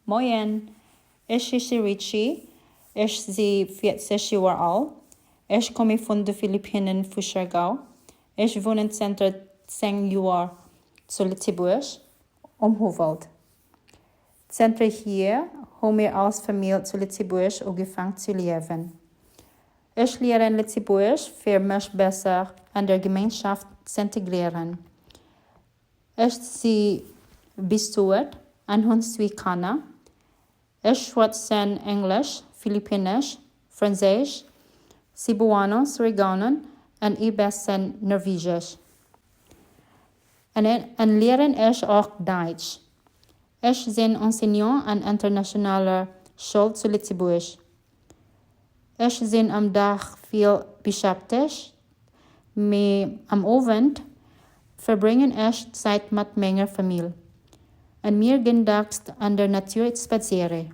Moien, ech heesche Richie, ech si 40 Joer al, ech komme vun de Philippinnen vu Siargao, ech wunnen zënter 10 Joer zu Lëtzebuerg um Howald. Zënterhier hu mir als Famill zu Lëtzebuerg ugefaang ze liewen. Ech léieren Lëtzebuergesch fir mech besser an der Gemeinschaft z'integréieren. Ech si bestuet an hunn zwee Kanner. Ech schwätzen Englesch, Philippinnesch, Franséisch, Cebuano, Surigaonen an e bessen Norwegesch. An léieren ech och Däitsch. Ech sinn Enseignant an internationaler Schoul zu Lëtzebuerg. Ech sinn am Dag vill beschäftegt, mee am Owend verbréngen ech Zäit mat menger Famill an mir ginn dacks an der Natur spadséiere.